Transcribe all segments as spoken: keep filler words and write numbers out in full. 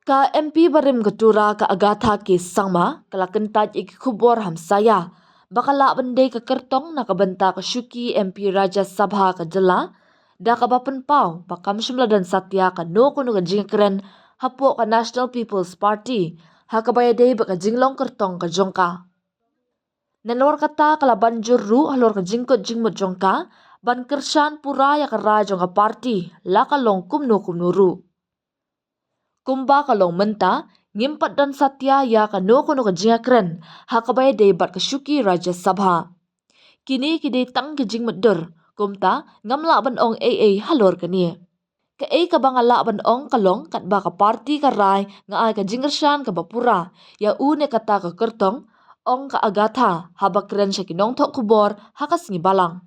Ka M P barim ka Tura ka Agatha K Sangma ka la kyntait ïa ki khubor ha Messiah ba ka lah ban dei ka kyrtong na ka bynta ka shuki M P Rajya Sabha ka jylla, da kaba pynpaw ba kam shym la don satia kano kano ka jingkren hapoh ka National People's Party ha kaba ïadei bad ka jinglong kyrtong ka jong ka. Nalor kata ka la ban jur ruh halor ka jingkut jingmut jong ka ban kyrshan pura ïa ka rai jong ka party la ka long kumno kumno ruh. Kumba ka long mynta, ngim pat don satia ïa kano kano ka jingkren ha kaba ïadei bad ka shuki Rajya Sabha. Kine ki dei tang ki jingmutdur, kumta ngam lah ban ong ei ei halor kane. Kaei kaba nga lah ban ong ka long katba ka party ka rai nga ai ka jingkyrshan kaba pura ïa u ne kata ka kyrtong, ong ka Agatha haba kren sha ki nongthoh khubor ha ka sngi Balang.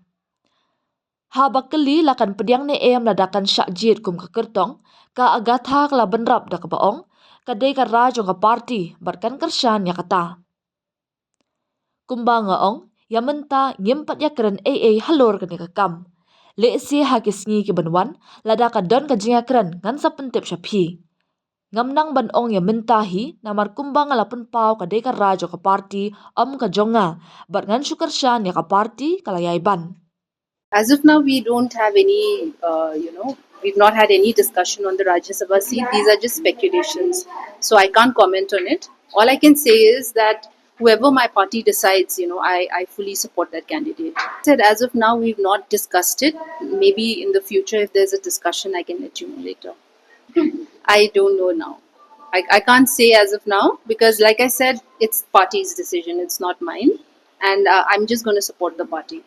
Haba kylli la kan pdiang ne em lada kan shah jied kum ka kyrtong, ka Agatha ka la bynrap da kaba ong ka dei ka rai jong ka party bad kan kyrshan ïa kata. Kumba nga ong, ïa mynta ngim pat ïakren ei ei halor kane ka kam. Lehse ha ki sngi ki ban wan, lada ka don ka jingïakren ngan sa pyntip sha phi. Ngam nang ban ong ïa mynta hi, namar kumba nga la pynpaw ka dei ka rai jong ka party, ym ka jong nga, bad ngan shu kyrshan ïa ka party ka la ïai ban. As of now, we don't have any, uh, you know, we've not had any discussion on the Rajya Sabha seat. These are just speculations. So I can't comment on it. All I can say is that whoever my party decides, you know, I, I fully support that candidate. I said as of now, we've not discussed it. Maybe in the future, if there's a discussion, I can let you know later. I don't know now. I, I can't say as of now because, like I said, it's party's decision. It's not mine. And uh, I'm just going to support the party.